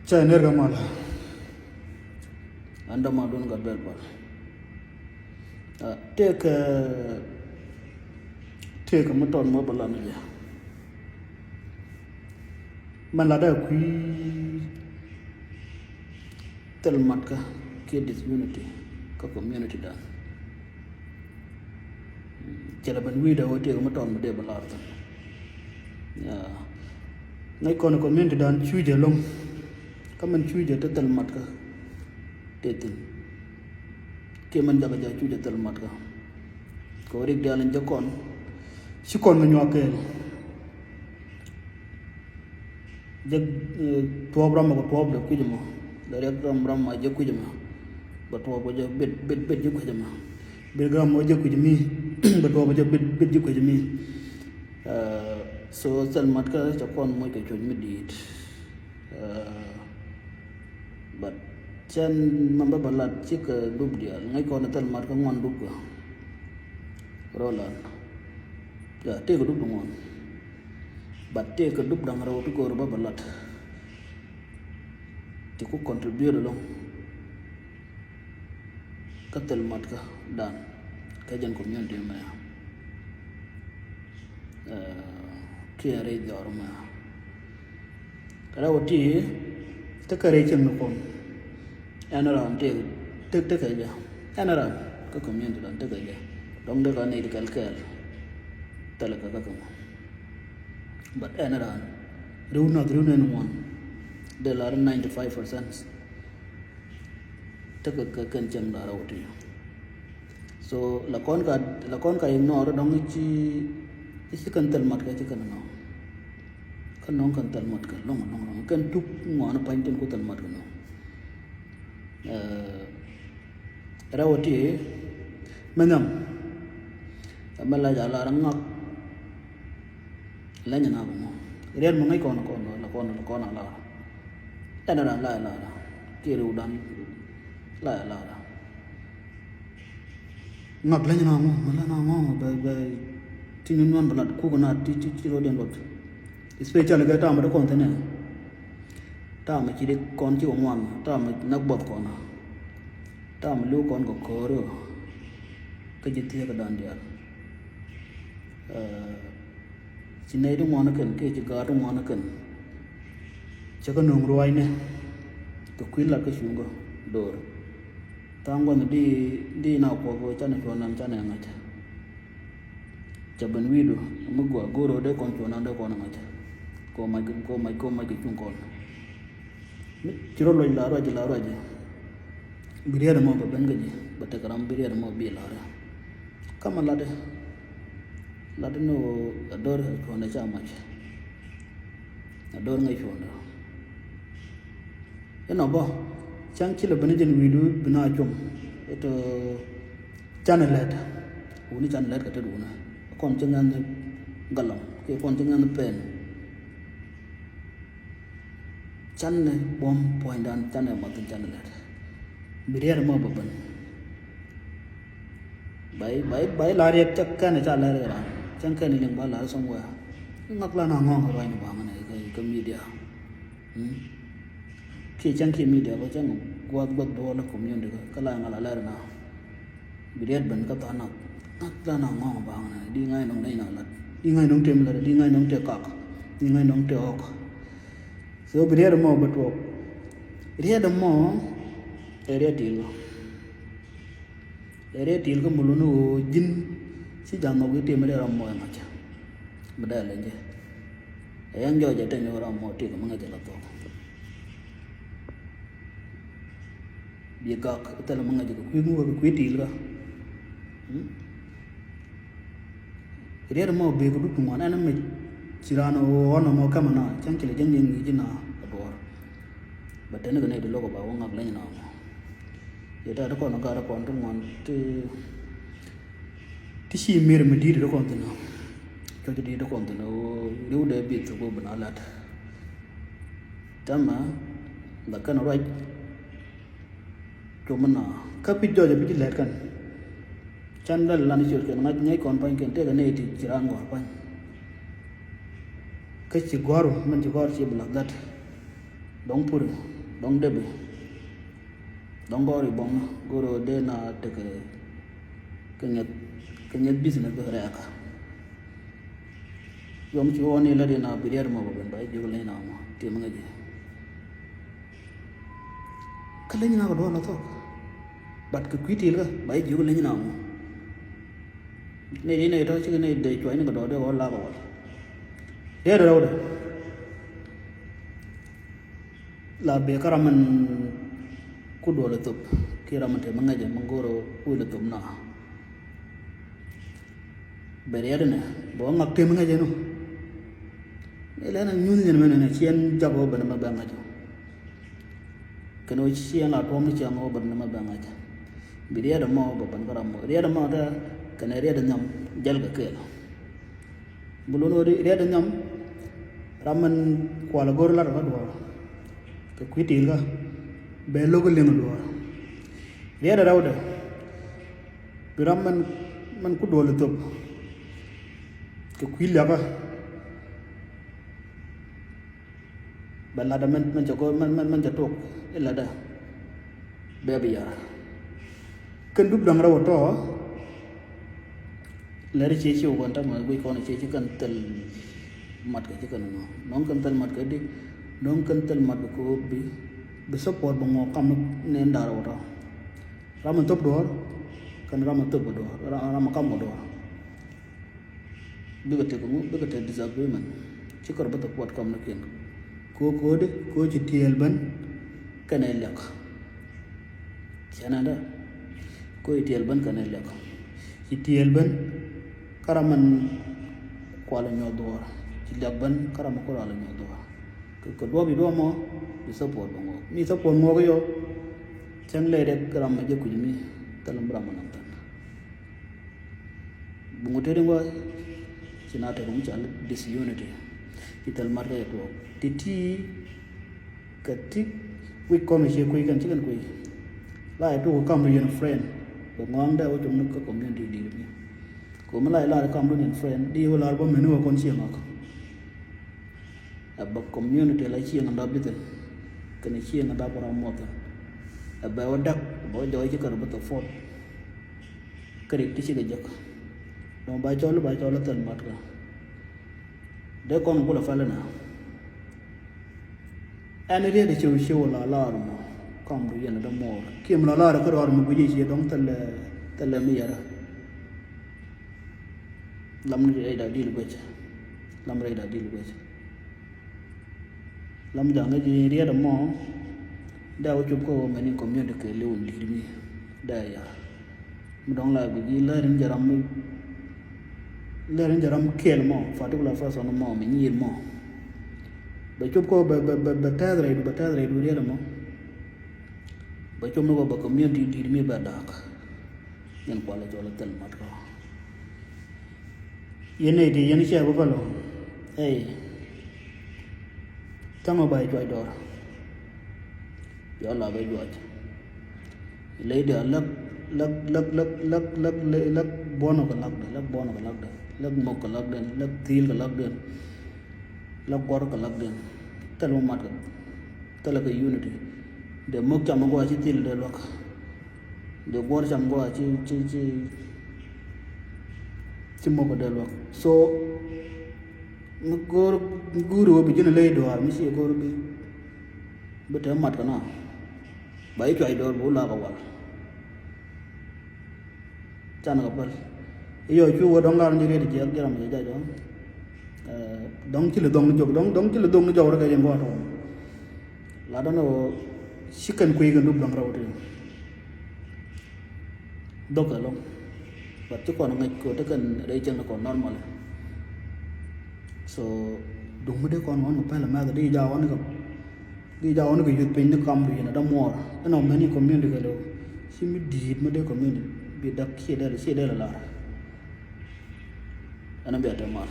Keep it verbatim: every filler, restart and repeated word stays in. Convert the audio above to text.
Cɛ ner kɛ mal. An dama dun gat bɛl bal. Tëëkɛ tëëkɛ mi tɔt mɔ bä lan jɛ. Mɛ lat a kui̱ thil matkä kiɛ disunity kä community dan. Cɛ lɛ ben wi̱i̱dɛ wä tëëkɛ mi tɔt mi dee bä lar thin. Ŋäc kɔn community dan cucɛ loŋ. Kä min cucɛ te thil matkä tëë thin. Kiɛ min jakä ja cucɛ thil matkä. Kɛ wä rik diaal in jɛ kɔn ci kɔn mi nyuak kɛɛl. Jɛ tuɔɔp ram mɔ kɛ tuɔɔp dɛ kui̱c mɔ. Dɛ riɛk ram ram ma jɛ kui̱c mɔ. Bɛ tuɔɔp kɛ jɛ bet bet bet jɛ kui̱c mɔ. Bet ram mɔ jɛ kui̱c mi. Bɛ tuɔɔp kɛ jɛ bet bet jɛ kui̱c mi. So thil matkä cɛ kɔn moc kɛ cuc mi di̱i̱t. But cɛn mɛ bä bä lat cikɛ dup diaal ŋäc kɔn thil matkä ŋuan dup kɛ. Rolan. Ya tëëkɛ dup di ŋuan. But tëëkɛ dup da̱ŋ rɛw ti go̱o̱r bä bä lat. Ti ku contribute along. Kä thil matkä dan kä jɛn community mɛ. Kiɛ rɛy dhɔr mɛ. Rɛw ti tekɛ rɛy cieŋ ni kɔn. Ɛn ran tëëk tëëk tekɛ jɛ. Ɛn ran kä community dan tekɛ jɛ. Dɔŋ tekɛ nɛy ti kɛl kɛɛl. Thilɛ kɛ kä kɛ. But ɛn ran riw nath riw nɛn ŋuan. Dee lar ninety five percent. Tekɛ kɛ kɛn cieŋ da̱rä wä ti. So la kɔn ka la kɔn ka ignore dɔŋ ci ci kɛn thil mat kɛ ci kɛn nɔŋ. Kɛn nɔŋ kɛn thil mat kɛ lɔŋ lɔŋ lɔŋ kɛn tuk ŋuan pa̱ny tin ku thil mat kɛ nɔŋ. Rɛw ti mɛ nham. Mɛ la ja lar ŋak. Leny na bä mɔ riɛt mɔ ŋäc kɔn kɔn la kɔn la kɔn a lar. Ɛn ran la lar kiɛ riw dan la lar. Ŋak leny na mɔ mɛ la na mɔ bɛ bɛ ti nyuan nyuan bɛ lat kuk na ti ti ti rɔ den lot. Especially kɛ tam bɛ kɔn thin ɛ tam ci di kɔn ci kɛ ŋuan tam nak buɔth kɔn. Tam liw kɔn kɛ ko̱o̱r kä ji̱ thiek kɛ dan diaal. Ci nɛy ti ŋuan kɛn kiɛ ci gaat ti ŋuan kɛn. Cɛ kɛ nöŋ ruaacnɛ kɛ kui̱ lat kä cuŋ kä do̱r. Tha̱a̱ŋ gua̱nh di di na kuɔk canɛ cuɔ̱n nan canɛ ŋa̱c. Cɛ ben wi̱i̱du mi gua go̱o̱r dee kɔn cuɔ̱n nan dee kɔn ŋa̱c. Ko mac ko mac ko mac kɛ cuŋ kɔn. Mi ci rɔ luɔc la ruac la ruac. Bi riɛt mɔ bɛ ben kä ji̱ bɛ tek ram bi riɛt mɔ bi la ruac. Kamɛ latdä latdä ni ɣöö a do̱r cuɔ̱ndɛ ca mac. A do̱r ŋäc cuɔ̱ndɛ. Inɔ bä cäŋ ci lɛ ben jɛn wi̱i̱du bi na com. It canɛ lɛt wuni canɛ lɛt kɛ tet wuni. Kɔn ci ŋɛn ni galam kiɛ kɔn ci ŋɛn ni pɛn. Canɛ buɔ̱m puɔ̱nydan canɛ math canɛ lɛt. Bi riɛt mɔ bä ben. Bay bay bay la riɛt cä kɛn ca lɛr ran cä kɛn liŋ ba la somewhere. Ŋak la na ŋɔŋ ruany ba ŋa ne ka media. Kiɛ cäŋ kiɛ media ba cäŋ guath guath bä wala community ka la ŋa la lɛr na. Bi riɛt ben kä tha̱a̱ŋ nath nath la na ŋɔ̱ɔ̱ŋ baŋ na di ŋa̱c nɔŋ nɛy na lat di ŋa̱c nɔŋ tëë mi lat di ŋa̱c nɔŋ tëë kak di ŋa̱c nɔŋ tëë ɣɔk. So bi riɛt mɔ bä tuɔɔk riɛt mɔ. Ɛ riɛt til kä ɛ riɛt til kä mul ni ɣöö ji̱n ci ja̱ nhɔk i̱ tëë mi dee ram mɔ ɛ ŋa̱cä. Bi dee leny jɛ ɛ yɛn jɔɔc ɛ teny ɣöö ram mɔ tëë kɛ mi ŋa̱cä la thuɔ̱k. Bi gak thilɛ mi ŋäc kɛ kui̱ ŋuɔk kɛ kui̱ ti̱i̱l kä. Riɛt mɔ bek kɛ dup ti ŋuan ɛn mec ci raan ɣɔn mɔ kɛmɛ na cäŋ ci lɛ jɛŋ jɛŋ ŋi̱i̱c na kɛ duɔɔr. Bɛ teni kɛ nɛy ti lo̱k ɛ ba wä ŋak leny na mɔ. Yɛ tɛt kɔn gat kɔn ti ŋuan ti ti ci mir mi di̱i̱t ti kɔn thin. Cuɔc ti di̱i̱t ti kɔn thin ɣöö ri̱w dee bith kɛ bi na lat. Täämɛ la kɛn ruac. Cum mi na kä pi̱c jɔc a pi̱c ti lɛt kɛn. Can dal lan ciöt kɛn ŋa̱c ŋäc kɔn pa̱ny kɛn tëëkɛ nɛy ti ci raan gɔ̱r pa̱ny. Kä ci gɔ̱r min ci gɔ̱r ci bi lath lät. Dɔ̱ŋ puri, dɔ̱ŋ debi, dɔ̱ŋ gɔri bɔŋ, goro de na tekɛ kɛ nyɛth, kɛ nyɛth business bi rɛɛka. Yom ci wä ni la di na bi riɛt mɔ bä ben ba jiök leny na mɔ tim ŋäc. Kä leny na kɛ duɔl a thok. But kɛ kui̱ til kä ba jiök leny na mɔ. Ni di ni tɔ cikɛ ni de cuany ni kɛ dɔɔdɛ wä la kɛ wal. Riɛt rɛw de. La bee kä ram min ku duɔl ɛ thop kiɛ ram min te mi ŋäcɛ mi go̱o̱r ɛ kuil ɛ thop na. Bɛ riɛt inɛ bɛ wä ŋak te mi ŋäcɛ nu. Ilɛ na nyuth nyɛn mi nɛnɛ ciɛn jak wä bɛn mɛ bɛ ŋa̱c. Kɛn wä ciɛn la tuɔm ni ciɛn wä bɛn mɛ bɛ ŋa̱c. Bi riɛt ɛmɔ bɛ bɛn kä ram mɔ riɛt ɛmɔ te kɛn riɛt ɛnham jɛl kɛ kɛɛl. Bi lun ɣöö riɛt ɛ nhiam ram min kual ɛ go̱r lat ɛ kä duɔ̱ɔ̱r. Kɛ kui̱ ti̱i̱lkä bɛ lo̱k ɛ liŋ ɛ duɔ̱ɔ̱r. Riɛt ɛ rɛwdɛ bi ram min, min ku duɔ̱ɔ̱l ɛ thop. Kɛ kui̱ liakä. Bɛ latdä mɛn, mɛn cɛ go̱o̱r, mɛn, mɛn, mɛn cɛ tok i̱ latdä. Bɛ bi yar. Kɛn dup da̱ŋ rɛw ɛ tɔ̱. Lɛr ciɛ ci wä kɔn tamɛ guic kɔn ciɛ ci kɛn thil mat kɛ ci kɛn nɔ. Nɔŋ kɛn thil mat kɛ di. Nɔŋ kɛn thil mat kɛ bi, bi support bi ŋuɔ kam ni, ni nda̱r wä tɔ̱. Ram mi thop duɔ̱ɔ̱r kɛn ram mi thop kɛ duɔ̱ɔ̱r, ram, ram mi kam kɛ duɔ̱ɔ̱r. Bikɛ tekɛ ŋu, bikɛ tekɛ disagreement. Ci kɔr bä thop kuɔt kɔm ni kiɛn. Ko kodi ko ci tiɛɛl ben kɛnɛ liak. Cɛnɛ dɛ ko ci tiɛɛl ben kɛnɛ liak. Ci tiɛɛl ben kä ram min kual nyuɔth duɔɔr. Ci liak ben kä ram min kual nyuɔth duɔɔr. Kɛ, kɛ duɔp i̱ duɔp mɔ bi support bɛ ŋuɔk. Mi support ŋuɔk i̱ yɔ. Cɛŋ lɛ dɛ kä ram mi jɛ kui̱c mi thil mi ram mi nam than. Buŋ tëë di ŋuɔ̱c ci na tek mi cal disunity. Ci thil mat kɛ yɛ tuɔɔk ti ti kɛ ti wi̱c kɔn cie kui̱ kɛn ci kɛn kui̱. La yɛ tuɔɔk kam ri yɛn friend bɛ ŋɔaŋ dɛ wä com ni kä community di̱i̱t mi. Komi la yɛ la yɛ kam ri yɛn friend di wä lar bä meni wä kɔn cie ŋɔk. Ɛ bɛ community la cieŋ da bithin kɛnɛ cieŋ da bä ram muɔthin. Ɛ bɛ wä däk bɛ wä jɔɔc ci kɛ rɔ bä thok fot. Kä rik ti cikɛ jek dɔ̱ŋ ba cɔl ba cɔl thil mat kä. Dee kɔn kulɛ pal na ɛn riet ciw ciw la lar mɔ. Kam du yɛn dee muɔɔr kiɛ mi la lar kä rɔɔr mi guic ciɛ dɔ̱ŋ thil, thil mi yɛrɛ. Lam ni rɛy da dil guec. Lam rɛy da dil guec. Lam jaŋ ji̱ riɛt ɛmɔ. Dee wä cop kä wä mɛni community kɛ liw in di̱i̱t mi dee ya. Mi dɔ̱ŋ la guic ji̱ lɛr in jɛ ram mi, lɛr in jɛ ram kɛɛl mɔ, particular person mɔ mi nyiir mɔ. Bɛ cop kä wä bɛ, bɛ, bɛ, bɛ tɛth rɛy du, bɛ tɛth rɛy du riɛt ɛmɔ. Bɛ cop ni wä bɛ community di̱i̱t mi bɛ da̱a̱k. Yɛn kualɛ cɔl thil mat kɔ. Yɛn nɛy ti yɛn cɛ bä bä lɔ. Ey. Thaŋ ɔ ba cuac dɔɔr. Yɔ la bä juac. Ley dia läk, läk, läk, läk, läk, läk, läk buɔ̱n ɔ kɛ lakdɛ, läk buɔ̱n ɔ kɛ lakdɛ, läk mok kɛ lakdɛ, läk thil kɛ lakdɛ. Läk guɔ̱r kɛ lakdɛ. Thil mɔ mat kɛ. Thil kɛ unity. Dee mok cam ɔ gɔaa ci thil dee luäk. Dee guɔ̱r cam gɔaa ci, ci, ci, ci mok dee luäk. So mi go̱o̱r guuri wä bi ji̱n ley duaar mi ci go̱o̱r bi, bi te mat kɛ na. Ba i̱ cuac dɔɔr bi wä la kɛ wal. Can kɛ päl. I̱ yɔ cu wä dɔ̱ŋ lar ni riet jiɛk jiram jɛ jaj ɔ. Dɔ̱ŋ ci li dhɔŋ ni jɔk, dɔ̱ŋ, dɔ̱ŋ ci li dhɔŋ ni jɔk rɛ kɛ yɛn gua̱a̱t ɔ. La dɔ̱ŋ ɔ ci kɛn kui̱ kɛn dup dɔ̱ŋ rɛw ti. Dhɔk kɛ lɔŋ. But ci kɔn ŋäc kɛ ɔ te kɛn rɛy cieŋ ni kɔn normal. So duŋ mi dee kɔn ɣɔn kɛ pɛl mɛth di ja ɣɔn kɛ Di ja ɣɔn kɛ yuth piny ni kam du yɛn a dämuɔɔr ɛn ɔ mɛni community kɛ lo̱. Ci mi di̱i̱t mi dee community bi dak ciɛ dɛl, ciɛ dɛl a lar. Ɛn a bia te mal.